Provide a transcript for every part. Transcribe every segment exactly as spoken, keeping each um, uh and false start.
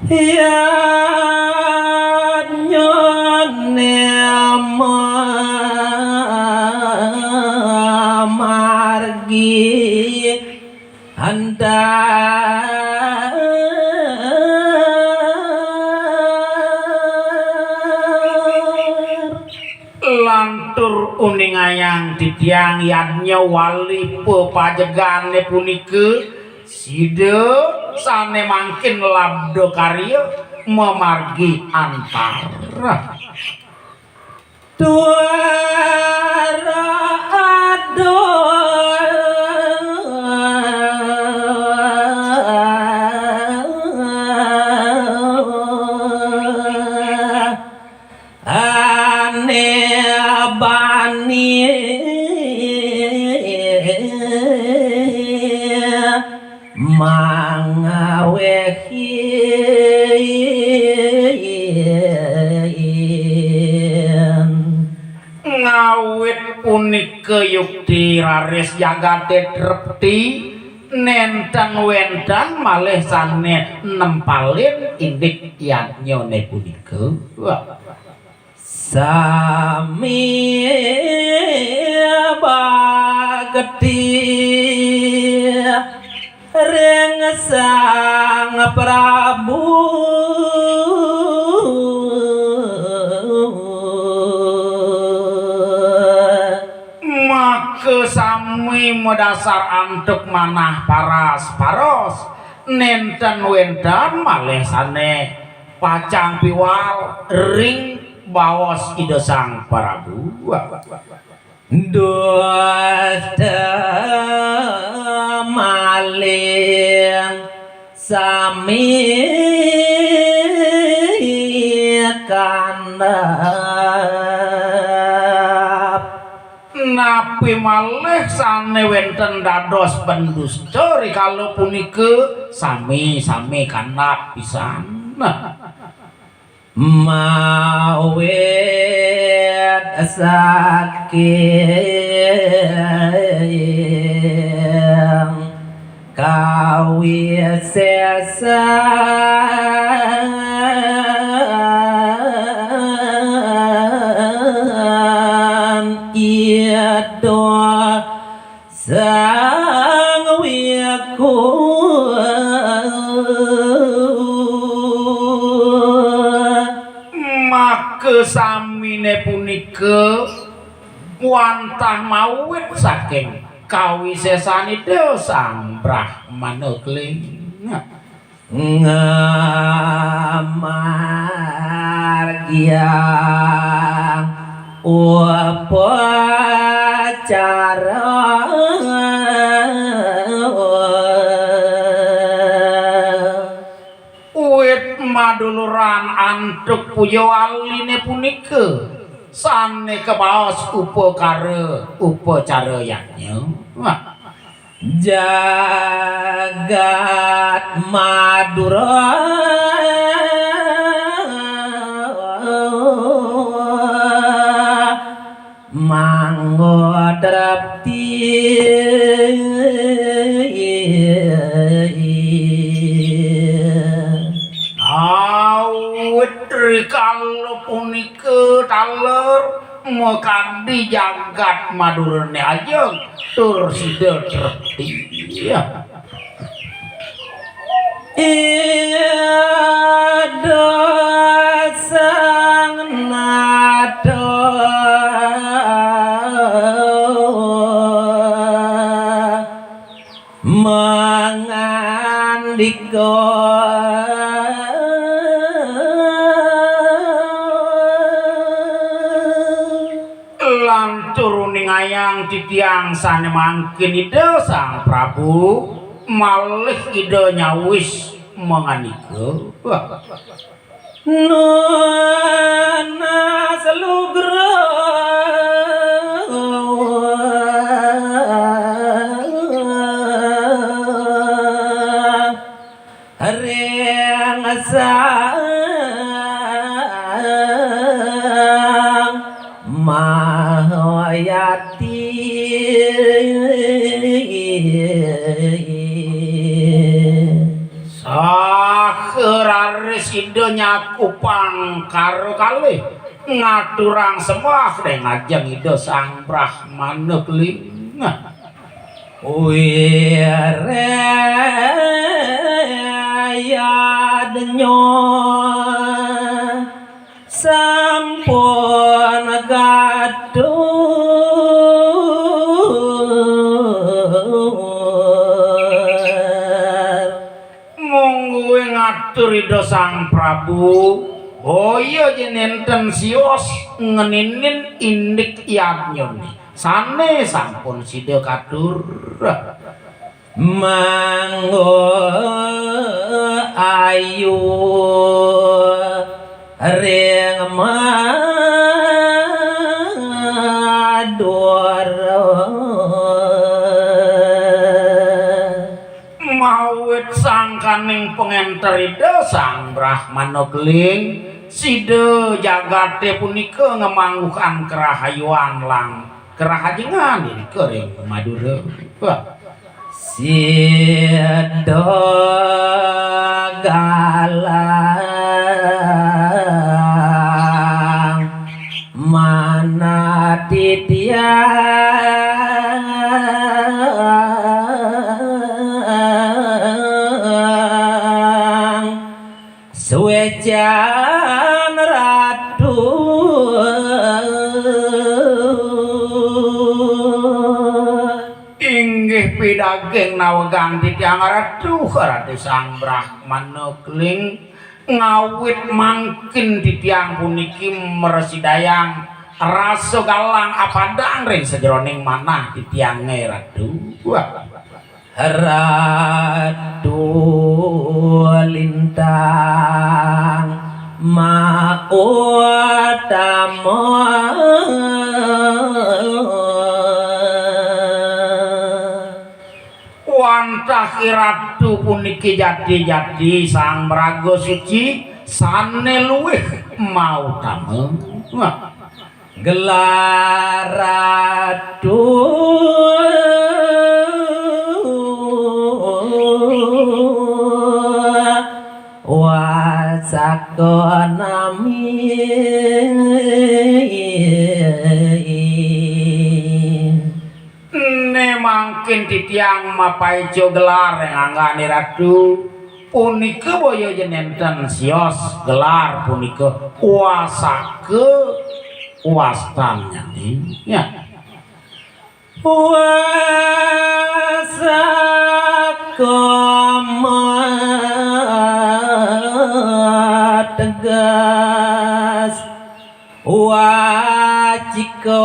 Yadnyane mamargi antar. Lantur uningayang titiang yadnya wali pepajegane punika, sida sane mangkin labda karya mamargi antar. Tuara adoh. Ane bani mangawehin. Ngawit punika yukti raris jagate trepti, nenten wenten malih sane nempalin indik yadnyane punika. Wah. Sami bakti ring Sang Prabu. Maka sami madasar antuk manah paras-paros, nenten wenten malih sane pacang piwal ring baos Ida Sang Prabu. Dusta maling sami kandhap. Napi malih sane wenten dados pendusta rikala punika, sami-sami kandhap pisan. Mawit saking kawisesan Ida Sang Wiku. Maka samine punika wantah mawit saking kawisesanipun Sang Brahmana Keling. Ngamargiang upacara. Wit maduluran antuk puya waline punika sane kabaos upakara upacara yadnya. Wah. Jagat Madura manggo trepti. Awit rikala punika taler makadi jagat Madurane ajeng tur sida trepti. Iya. Ida Sang Nata mangandika. Lantur uningayang titiang sane mangkin Ida Sang Prabu, malih Ida nyawis mangandika. Nunas lugra ring Sang Mahayati. Saha raris Sida nyakupang karo kalih ngaturang sembah ring ajeng Ida Sang Brahmana Keling. Wireyadnya sampun gaduh. Mungguing atur Ida Sang Prabu, boya ja nenten sios ngeninin indik yadnyane. Sane sampun sida katur. Manggo ayu ring Madura. Mawit sangkaning pangenter Ida Sang Brahmana Keling, sida jagate punika ngamangguhan kerahayuan lan kerahajengan irika ring Madura. Wah. Sida galang manah titiang suecan Ratu. Inggih pidaging nawegang titiang Ratu, Ratu Sang Brahmana Keling, ngawit mangkin titiang puniki mrasidayang rasa galang apadang ring sajeroning manah titiange Ratu. Wah. Ratu Lintang mautama. Wantah iratu puniki jati-jati sang maraga suci sane luwih mautama. Wah. Gelar ratu wasaka nami. Ene mangkin titiang mapaica gelar ring anggane ratu. Punika boya ja nenten sios gelar punika wasaka wastannyane. Ya. Wasaka mateges wacika.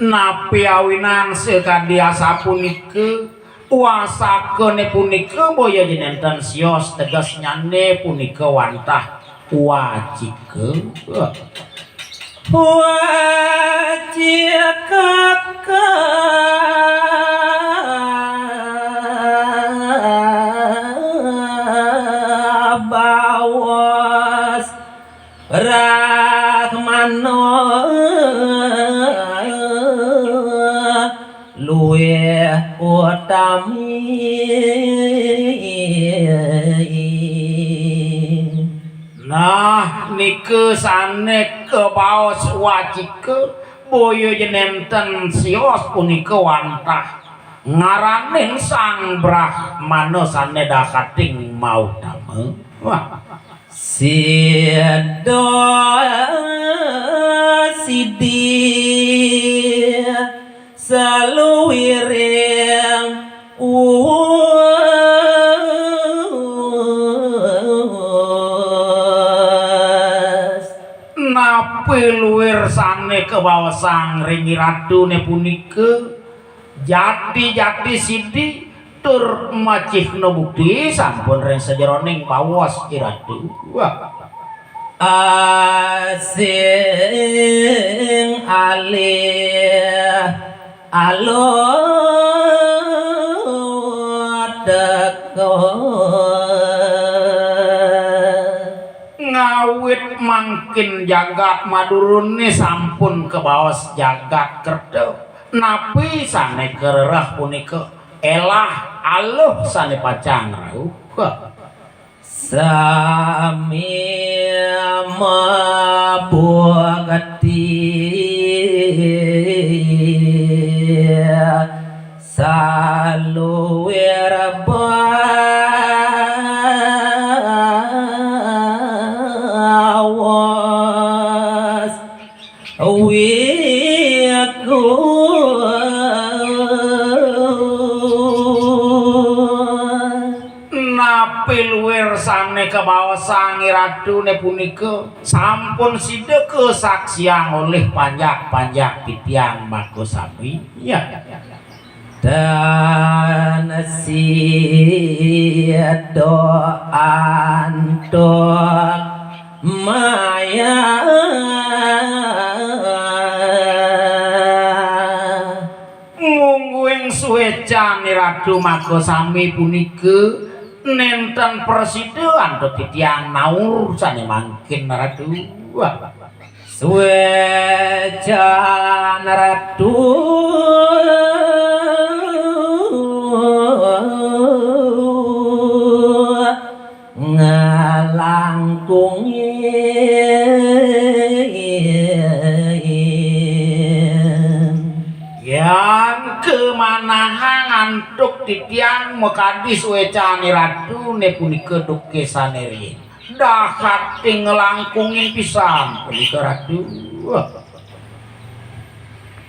Napi awinan sakadi asapunika? Wasakane punika boya ja nenten sios, tegesnyane punika wantah wacika. Wacika kabaos Brahmana luwih utami. Nah, nika sane kabaos wacika, boya ja nenten sios punika wantah ngaranin Sang Brahmana sane dakating mautama. Wah. Sida sidi saluwiring uwes. Napi luwir sane kabaosang ring iratune punika? Jati-jati sidi tur macihna bukti sampun ring sajeroning baos iratu. Wah. Asing alih alon teka. Ngawit mangkin jagat Madurane sampun kabaos jagat kerta. Napi sane karereh punika? Elah aluh sane pacang rauh. Sami mabukti saluir bawas. Wiku. Napi luir sane kabaosang iratune punika sampun sida kasaksiang olih panjak-panjak titiang maka sami? Ya. Dan sida antuk maya. Mungguing suecan Ratu maka sami punika nenten prasida antuk titiang naur sane mangkin, Ratu. Wah. Suecan Ratu nglangkungin. Yan kamanahang antuk titiang makadi suecane Ratune punika duke sane riin. Dahat nglangkungin pisan punika, Ratu.